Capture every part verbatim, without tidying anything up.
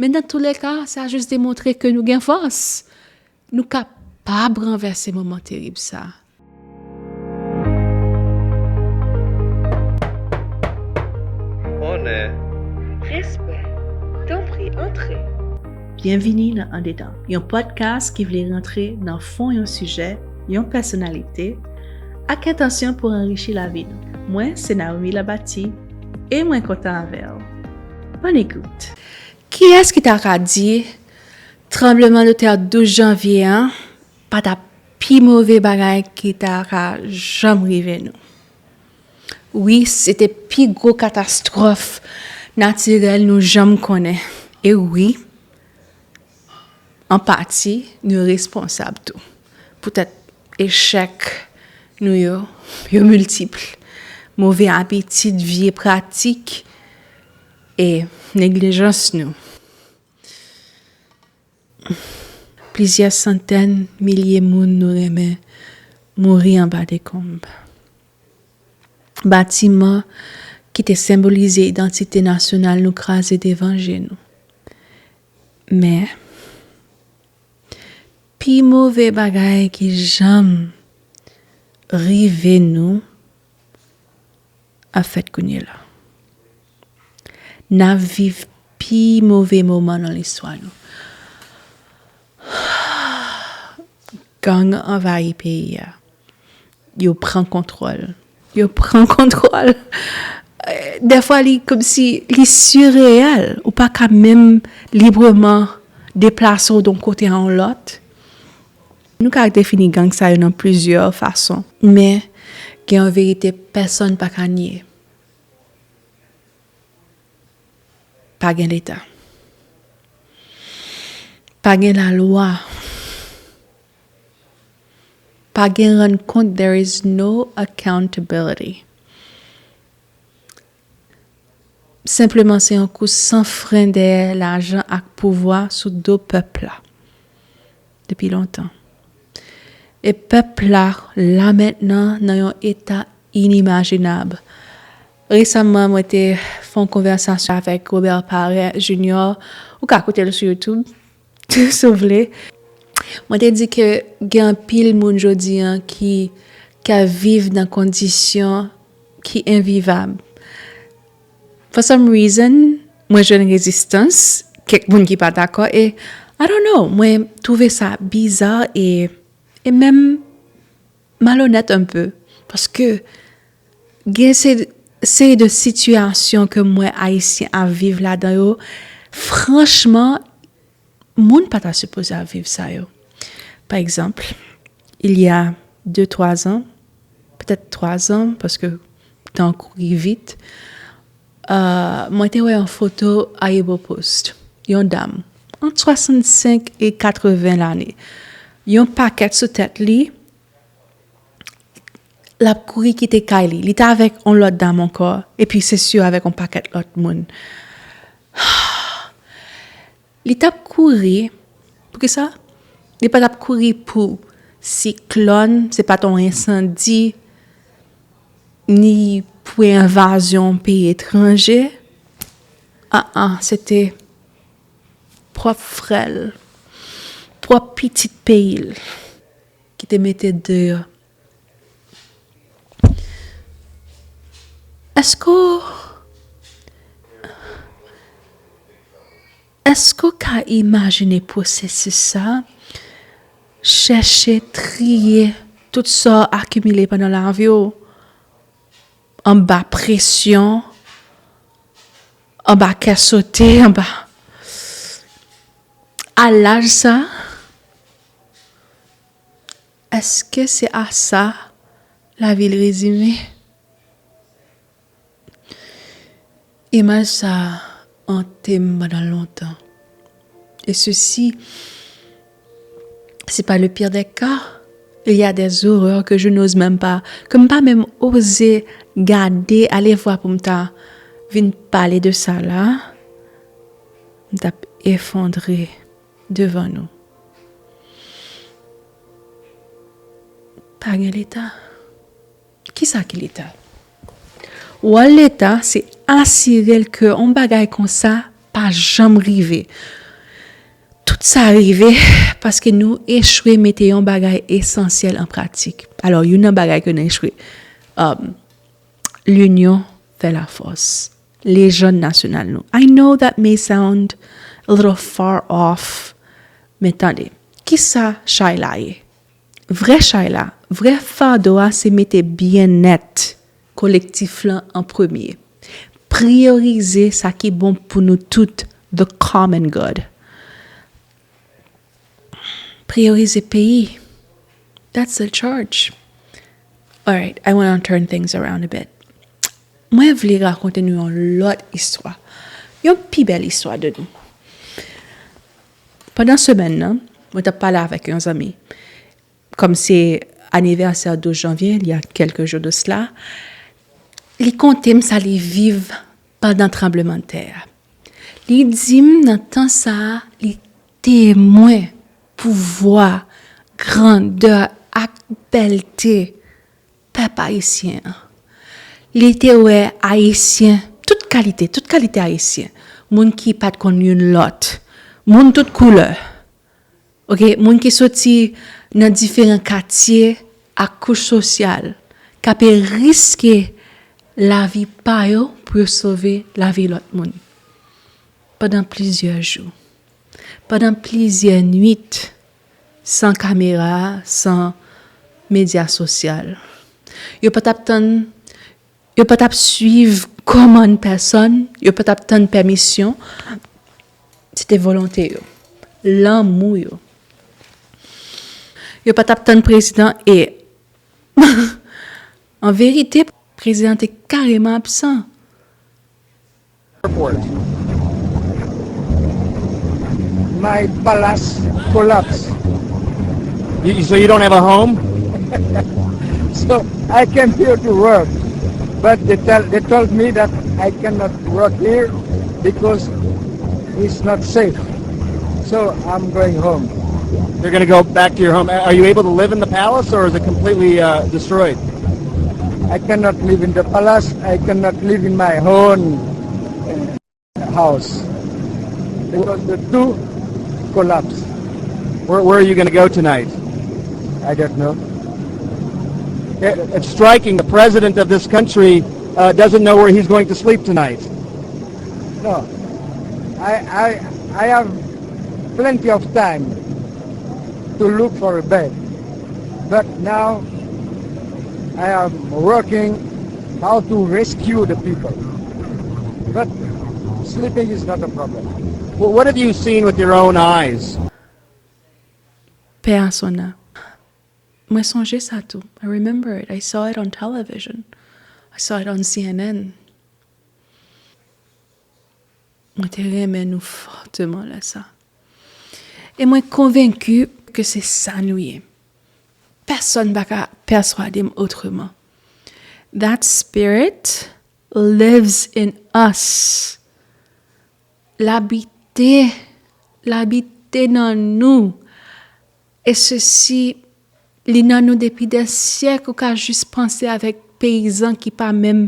Men nan toulèka, sa jis demontre ke nou gen fòs. Nou kapab ranvèse moman terib sa. Onè. Respè. Tanpri antre. Byenvini nan Andedan, yon podcast ki vle rantre nan fon yon sijè, yon pèsonalite, ak entansyon pou anrichi lavi nou. Mwen se Naomi Labati e mwen kontan avè w. Bonn ekout. Kiyès ki ta ka di tranblemanntè douz janvye an pa t ap pi move bagay ki ta ka janm rive nou? Wi, se te pi gwo katastwòf natirèl nou janm konnen. E wi, an pati, nou responsab tou. Poutèt echèk nou yo, yo miltip. Move abitid, vye pratik e neglijans nou. Plizyè santèn milye moun nou renmen mouri anba dekonb. Batiman ki te senbolize idantite nasyonal nou kraze devan je nou. Men, pi move bagay ki janm rive nou ap fèt kounye la. N ap viv pi move moman nan listwa nou. Gang anvayi peyi a. Yo pran kontwòl. Yo pran kontwòl. Dèfwa, li kòmsi li sireyèl. Ou pa ka menm libreman deplase w de yon kote a yon lòt. Nou ka defini gang sa yo nan plizyè fason. Men, gen yon verite pèsonn pa ka nye. Pa gen Leta. Pa gen lalwa. Pa gen rann kont, there is no accountability. Senpleman, se yon kous san fren dèyè lajan ak pouvwa sou do pèp la. Depi lontan. E pèp la, la mentnan, nan yon eta inimajinab. Resaman, mwen te fè yon konvèsasyon avèk Robert Paré Junior. Ou ka koute l sou YouTube, si w vle. Mwen te di ke gen anpil moun jodi an ki ka viv nan kondisyon ki envivab. For some reason, mwen jwenn rezistans, kèk moun ki pa dakò, e I don't know, mwen twouve sa biza e, e menm malonèt un peu. Paske gen se seri de sitiyasyon ke m wè Ayisyen ap viv ladan yo, franchman, moun pa ta sipoze ap viv sa yo. Pa egzanp, il y a de twa zan, petèt twa zan, paske tan kouri vit, euh, mwen te wè yon foto Ayibopost, yon dam, ant swasannsenk e katreven lane, yon pakèt sou tèt li, l ap kouri kite kay li. Li te avèk yon lòt dam ankò, epi se si avèk yon pakèt lòt moun. Li t ap kouri, poukisa? Li pa t ap kouri pou siklòn, se pa t yon ensandi, ni pou envazyon yon peyi etranje. Ah, ah, se te pwòp frè l, pwòp pitit peyi l ki te mete deyò. Èske w, èske w ka imajine pwosesis sa? Chèche triye tout sa w akimile pandan lavi w, anba presyon, anba kè sote, anba, a laj sa, èske se a sa lavi l rezime? Imaj sa ante m pandan lontan. Et ceci, c'est pas le pire des cas. Il y a des horreurs que je n'ose même pas, ke m pa menm oze gade, ale vwa pou m ta vin pale de sa la. M t ap efondre devan nou. Pa gen Leta. Kisa ki Leta? Wòl Leta, se asire l ke yon bagay konsa pa janm rive. Tout sa rive paske nou echwe mete yon bagay esansyèl an pratik. Alò, youn nan bagay ke nou echwe, um, l'union fait la force. Lejann nasyonal nou. I know that may sound a little far off, men tande, kisa chay la ye? Vrè chay la, vrè fado a se mete byennèt kolektif lan an premye. Priyorize sa ki bon pou nou tout, the common good. Priyorize peyi. That's the charge. Alright, I want to turn things around a bit. Mwen vle rakonte nou yon lòt istwa. Yon pi bèl istwa de nou. Pandan semèn nan, mwen t ap pale avèk yon zanmi. Kòm se anivèsè douz janvye, il y a quelques jours de cela, li konte m sa li viv pandan tranblemanntè a. Li di m nan tan sa a, li temwen pouvwa, grandè ak bèlte pèp ayisyen an. Li te wè Ayisyen, tout kalite, tout kalite Ayisyen. Moun ki pa t konn youn lòt. Moun tout koulè. Oke, moun ki soti nan diferan katye ak kouch sosyal, k ape riske lavi pa yo pou yo sove lavi lòt moun. Pandan plizyè jou, pandan plizyè nwit, san kamera, san medya sosyal. Yo pa t ap tann, yo pa t ap swiv kòmann pèsonn, yo pa t ap tann pèmisyon. Se te volonte yo, lanmou yo. Yo pa t ap tann prezidan e, an verite, prezidan te kareman absan. Airport. My palace collapsed. You, so you don't have a home? So I came here to work, but they tell they told me that I cannot work here because it's not safe. So I'm going home. You're going to go back to your home. Are you able to live in the palace, or is it completely uh, destroyed? I cannot live in the palace. I cannot live in my own uh, house because the two collapsed. Where, where are you going to go tonight? I don't know. It, it's striking. The president of this country uh, doesn't know where he's going to sleep tonight. No, I, I, I have plenty of time to look for a bed, but now I am working how to rescue the people. But sleeping is not a problem. Well, what have you seen with your own eyes? Pè a sona. Mwen sonje sa tou. I remember it. I saw it on television. I saw it on C N N. Mwen te renmen nou fòteman lè sa. E mwen konvenki ke se sa nou ye. Pèsonn pa ka pèswade m otreman. That spirit lives in us. L abite, l abite nan nou. E sesi, li nan nou depi dè syèk, ou ka jis panse avèk peyizan ki pa menm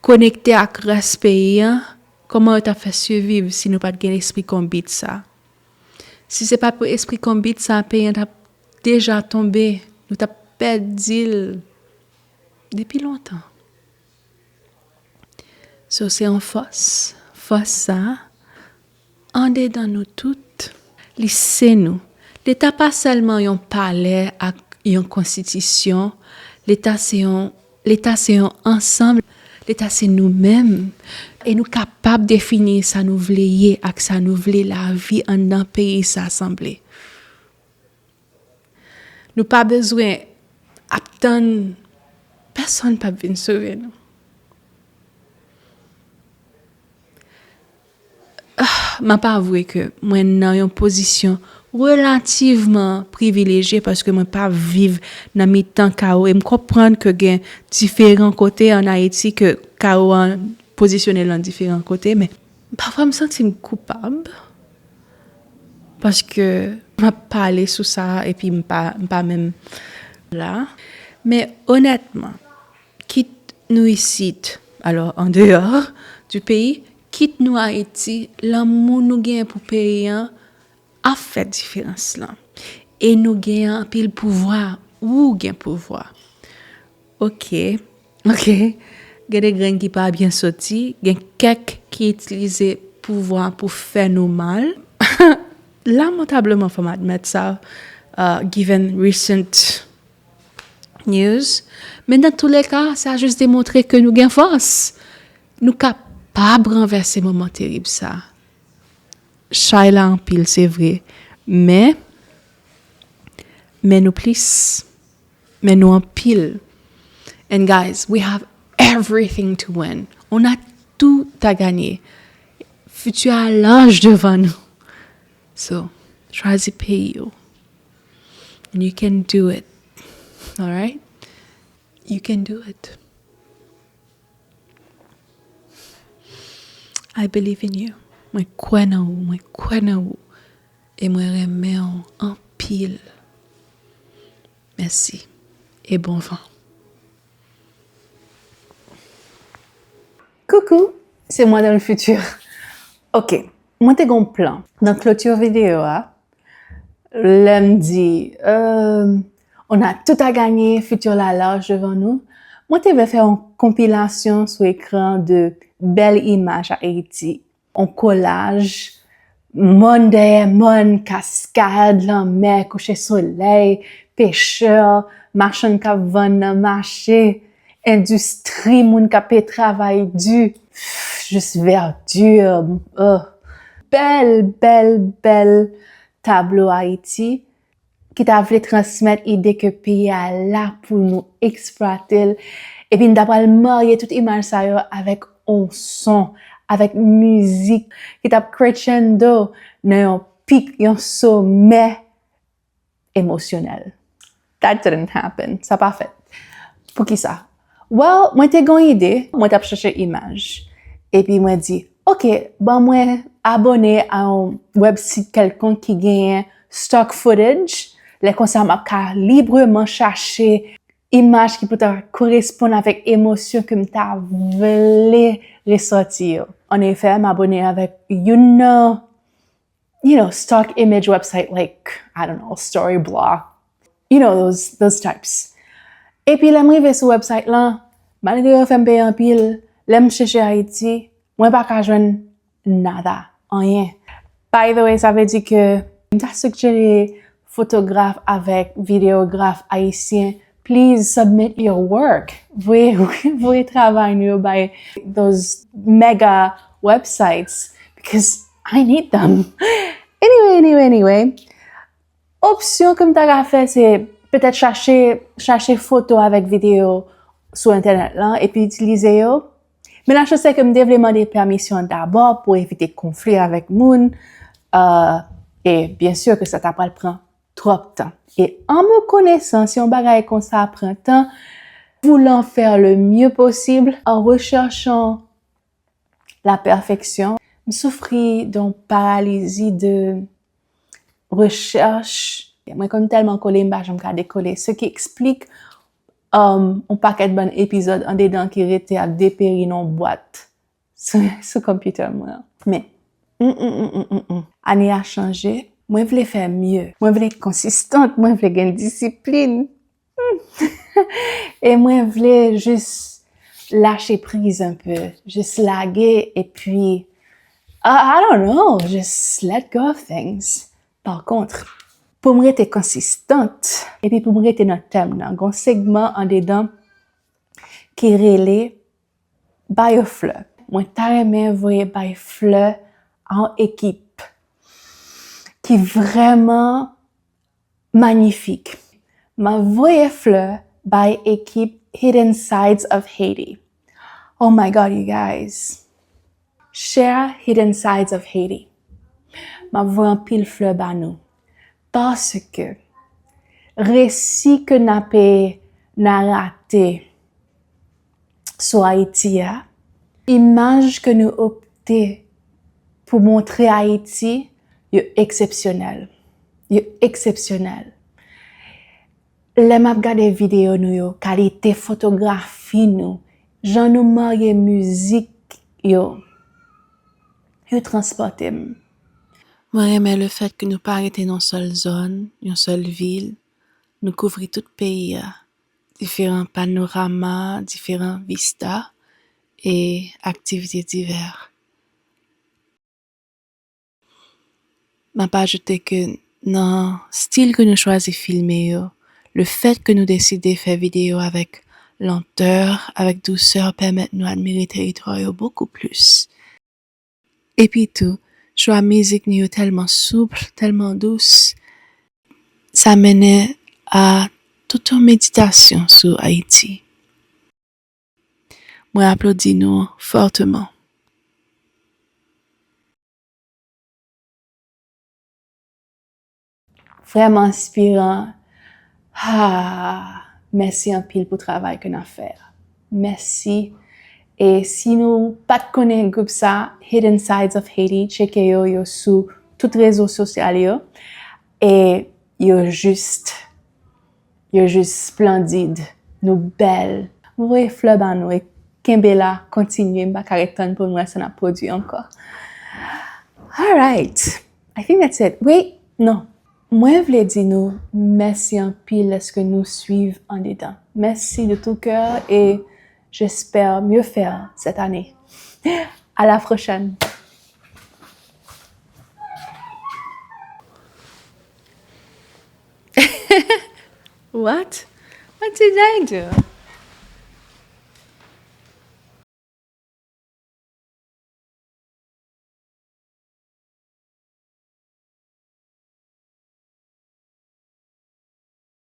konekte ak rès peyi an, kòman yo t ap fè siviv si nou pa t gen lespri konbit sa? Si se pa pou espri konbit sa, peyi an t ap deja tonbe, nou t ap pèdi l depi lontan. So, se yon fòs. Fòs sa a, andedan nou tout, li se nou. Leta pa sèlman yon palè ak yon konstitisyon. Leta se yon, Leta se yon ansanm. Leta se nou menm. E nou kapab defini sa nou vle ye ak sa nou vle lavi anndan peyi sa sanble. Nou pa bezwen ap tann pèsonn p ap vin sove nou. M ap avwe ke mwen nan yon pozisyon relativman privilejye paske mwen pa viv nan mitan kawo e m konprann ke gen diferan kote ann Ayiti ke kawo a pozisyone l nan diferan kote, men pafwa m santi m koupab paske m ap pale sou sa epi m pa, m pa menm la. Men onètman, kit nou isit, alò, an deyò di peyi, kit nou Ayiti, lanmou nou genyen pou peyi an ap fè diferans lan. E nou genyen anpil pouvwa, ou gen pouvwa. Ok, ok. Gen de grenn ki pa byen soti, gen kèk ki itilize pouvwa pou fè nou mal. Lamentableman, fò m admèt sa, uh, given recent news. Men nan tou le ka, sa jis demontre ke nou gen fòs. Nou kapab ranvèse moman terib sa. Chay la anpil, se vre. Men, men nou plis. Men nou anpil. And guys, we have everything to win. On a tout à gagner. Futur a laj devan nou. So, chwazi peyi w. And you can do it. Alright? You can do it. I believe in you. Mwen kwè nan ou, mwen kwè nan ou. E mwen renmen w anpil. Mèsi. E bon van. Coucou, c'est moi dans le futur. Ok, mwen te gon plan. Nan kloti videyo a, lè m di, euh, on a tout à gagner, futur la laj devan nou. Mwen te vle fè yon konpilasyon sou ekran de bèl imaj Ayiti, yon kolaj, mòn dèyè mòn, kaskad, lanmè, kouche solèy, pechè, machann k ap vann nan mache, endistri, moun k ap travay di, jis vèdi, oh. Bèl, bèl, bèl tablo Ayiti ki ta vle transmèt ide ke peyi a la pou nou eksplwate l. Epi n ta pral marye tout imaj sa yo avèk yon son, avèk mizik ki t ap crescendo nan yon pik, yon somè emosyonèl. That didn't happen. Sa pa fèt. Poukisa? Well, mwen te gen yon ide, mwen t ap chèche imaj. Epi mwen di, ok, ban mwen abone a yon website kèlkonk ki genyen stock footage. Lè konsa, m ap ka libreman chache imaj ki pou ta koresponn avèk emosyon ke m ta vle resòti yo. An efè, m abone avèk youn nan, you know, stock image website like, I don't know, Storyblocks. You know, those, those types. Epi lè m rive sou website lan, malgre yo fè m peye anpil, lè m chèche Ayiti, mwen pa ka jwenn nada, anyen. By the way, sa vle di ke m ta sikjere fotograf avèk videograf ayisyen, please submit your work. Voye, voye travay nou yo bay those mega websites because I need them. Anyway, anyway, anyway. Opsyon ke m ta ka fè, se petèt chache, chache foto avèk videyo sou entènèt lan epi itilize yo. Men lachans se ke m te vle mande pèmisyon dabò pou evite konfli avèk moun, euh, e byen si ke sa ta pral pran twòp tan. E an me connaissant, si yon bagay konsa pran tan, voulant faire le mieux possible, en recherchant la perfection, m soufri de yon paralizi de rechèch. Mwen konn tèlman kole, m pa janm ka dekole. Ce qui explique, um, yon pakèt bann epizòd andedan ki rete ap deperi nan yon bwat sou, sou konpitè mwen an. Men, mm, mm, mm, mm, mm, mm. Ane a chanje, mwen vle fè mye, mwen vle konsistant, mwen vle gen disiplin. E mwen vle jis lache priz un peu, jis lage, epi, I, I don't know, just let go of things. Pa kont, pou m rete konsistant, epi pou m rete nan tèm nan, gen yon segman andedan ki rele Ba yo flè. Mwen ta renmen voye bay flè a yon ekip ki vrèman manyifik. M ap voye flè bay ekip Hidden Sides of Haiti. Oh my God, you guys. Chè Hidden Sides of Haiti, m ap voye anpil flè ba nou. Paske resi ke n ape narate sou Ayiti a, imaj ke nou opte pou montre Ayiti, yo eksepsyonèl. Yo eksepsyonèl. Lè m ap gade videyo nou yo, kalite fotografi nou, jan nou marye mizik yo, yo transpòte m. Mwen renmen lefèt ke nou pa rete nan yon sèl zòn, yon sèl vil. Nou kouvri tout peyi a. Diferan panorama, diferan vista e aktivite divè. M ap ajoute ke nan stil ke nou chwazi filme yo, lefèt ke nou deside fè videyo avèk lantè, avèk dousè, pèmèt nou admire teritwa yo bokou plis. Epi tou, chwa mizik nou yo tèlman soup, tèlman dous, sa mennen a tout yon meditasyon sou Ayiti. Mwen aplodi nou fòteman. Vrèman enspiran. Ah, mèsi anpil pou travay ke n ap fè a. Mèsi. E si nou pa t konnen gwoup sa, Hidden Sides of Haiti, tcheke yo, yo sou tout rezo sosyal yo. E yo jis, yo jis splandid. Nou bèl. M voye flè ba nou e kenbe la, kontinye. M pa ka ret tann pou m wè sa n ap pwodui ankò. Alright. I think that's it. Wait, non. Mwen vle di nou mèsi anpil lèske nou swiv andedan. Mèsi de tout cœur et j'espère mieux faire cette année. À la prochaine. What? What did I do?